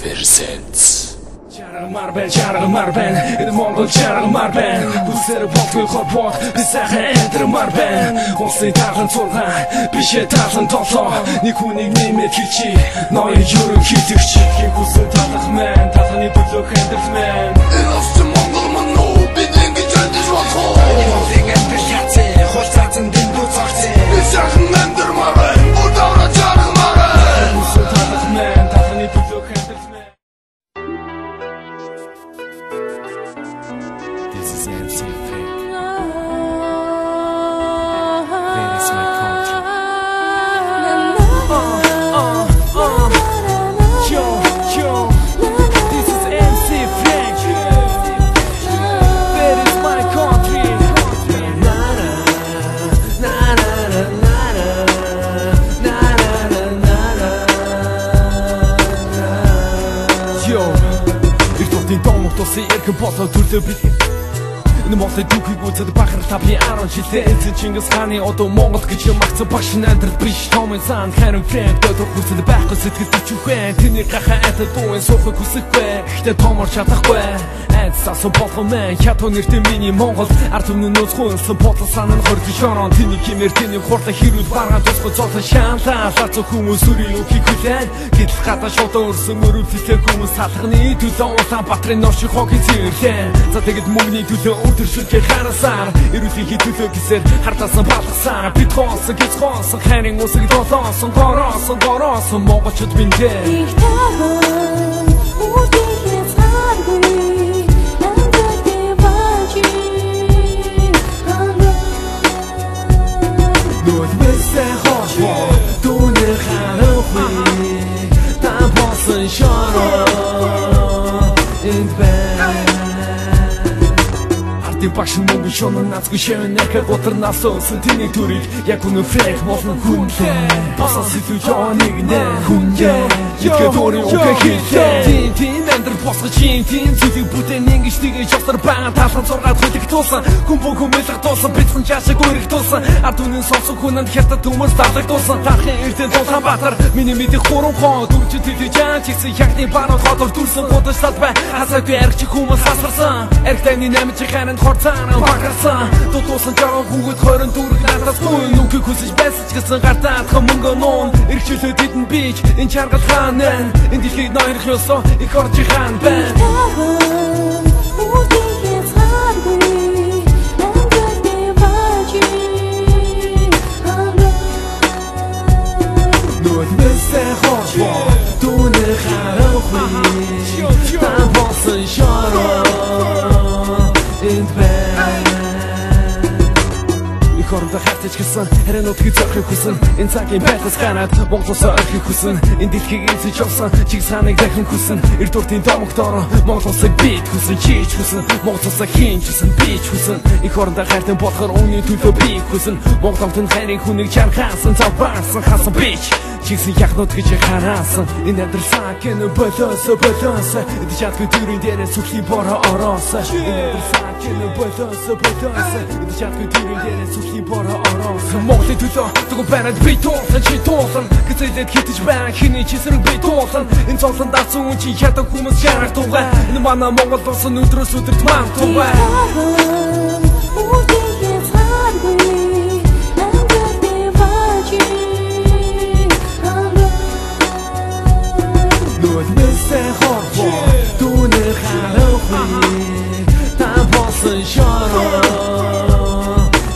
Presents. Жаргамаар байна, жаргамаар байна. Энэ Монгол жаргамаар байна. Бүсээр болтгүй хорбоо, би сайхан амьдрмаар байна. Улсын тархан 6, бишээ тархан 7. Нэг хүнийг нэмээд хэлчихье. Ноён ерөнхийлөгч хин хүсэн талах мэн, талхны төлөөх амьдрал мэн. Энэ улс чинь Монгол мөн үү? Бид ингэж амьдарч болох уу? Монголын амьдрал яцээ, хул цаазан дэндүү цогцээ. Би сайхан амьдрмаар байна. Бүр давраа жаргамаар байна. Хүсэн талах мэн, талхны төлөөх амьдрал мэн. This is MC Frank. That is my country. Yo, yo, this is MC Frank. That is my country. Na na na na na na na na na na. Yo, их тотын домог тусын эрхэн болоо төрлөө бэлэг. Энэ Монголын түүхийг үзээд бахархлаа би 10 жилээ. Эзэн Чингис хааны одоо Монгол гэж магцсан багш нь амьдрал биш. Томын сан харин Фрэнк дөрөв хүсэл байхгүй сэтгэл төчөхгүй. Тэний гахаа айтад дууын суухыг хүсэхгүй. Гэхдээ томор чадахгүй. Айдас асан болгон мэн хятад нэртэй миний Монгол ард түмний нөөц хөнсөн бодлоо санан хордон шорон. Тэний химээр тэний хурлаа хэрүүл баргаан тусгай зоолон шаналаа. Лацсан хүмүүс өрийн үхийг хүлээн. Гэтэл гадаа шуудаа өрсөн өрөвдөлтэй хүмүүс салханы төлөө Улаанбаатарын норшин хогийн цэвэрлэн. За тэгэд мөнгөний төлөө өдөр шүлгээ харасаар эрүүлийн төлөө гэсээр хартаасан балгасаар бид хоосон гэж хоосон хайрын усыг долоосон гороосон гороосон монголчууд минь дээ. Их таван үрдийн хязгааргүй амьдралын бажи ханган. Нүлмэсээ холбоо дүүнер харанхуй та болсон шороо энд байна. Ардын багш мөнгө шонон наацгүй шивэн нэрхэ готор насуусан тэний төрийг яг үнэн Фрэнк болон хүнлээ. Босоос илүү жоо нэг нэ хүнлээ. Итгэд өөрийн үгээ хэллээ. Тийм тийм амьдрал босгож юм тийм зүйлийг бүтээн ингэж тэгэж ёсоор байгаа талхан 6 хөлөг туусан хүн бүх хүмүүлэг туусан битсэн чаашиг өрөх туусан ард түмний сонсон хүнэнд хятад хүмүүс даалаг туусан тархын эрдэнэ Улаанбаатар миний мэдих гурван хон дөржид хэлж жан чигсэн хягны баруун хотор дүрсэн гудаж талбай хасаагүй аргич хүмүүс хасарсан аргитаны 8 чих харин хорцаан бахарсан дутуусан жаан хүүхэд 24 надаас гуй нүхийг хүсэж байсан ч гэсэн гартаа атхан мөнгө нуун эрхчлөө тэдэн бич энэ чаргал хаан энэ дэлхийд ноёрх ёсоо их орж хаан байна. Их таван үрдийн хязгааргүй амьдралын бажи ханган. Нүлмэсээ холбоо дүүнер харанхуй та болсон шороо энд байна. Их орондоо хайртаж гисэн харин нутгийг зөрөхийг хүсэн энэ цагийн байдлаас гараад Монголоосоо орхийг хүсэн энэ дэлхийг эзэж явсан Чингис хааныг дахин хүсэн эрд уртын домогт орон Монгол улсыг бид хүсэн чийж хүсэн Монгол улсаа хийн хүсэн бич хүсэн их орондоо хайртай болохоор үүний төлөө би хүсэн Монгол амтнд хайрын хүнийг чархаасан завбарсан хасан бич Чигсэн яхнууд гэж хараасан энэ амьдрал сакен болоосо болоосо эд чадгүй төрийн дээрээ сүхлийн бороо ороосо энэ амьдрал сакен болоосо болоосо эд чадгүй төрийн дээрээ сүхлийн бороо ороосо Монголын төлөө дүгэн бариад би туулсан чи туулсан гэзэлээд хитэж байна хиний чисрэг би туулсан энэ зовлон даацсан үн чи хятад хүмүүс шарах тугай энэ манай Монгол улс нь өдрөөс өдөрт ман тугай. Их таван үрдийн хязгааргүй амьдралын бажи ханган. Нүлмэсээ холбоо дүүнер харанхуй та болсон шороо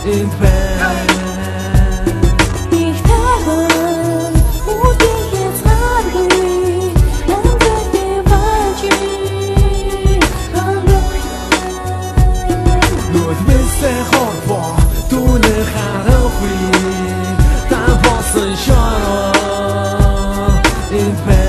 энд байна. Их таван үрдийн хязгааргүй амьдралын бажи ханган. Нүлмэсээ холбоо дүүнер харанхуй та болсон шороо энд байна.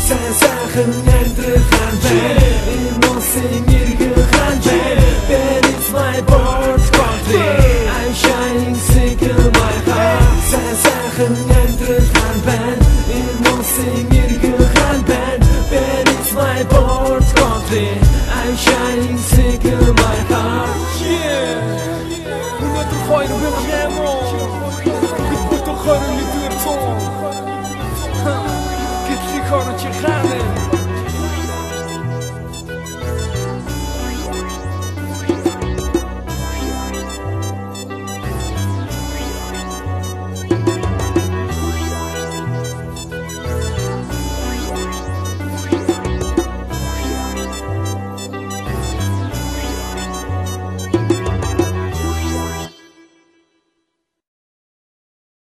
Сайн сайхан амьдрал хаан байна. Энэ улсын иргэн хаан байна. That is my birth country. I'm shining sick in my heart. Сайн сайхан амьдрал хаан байна.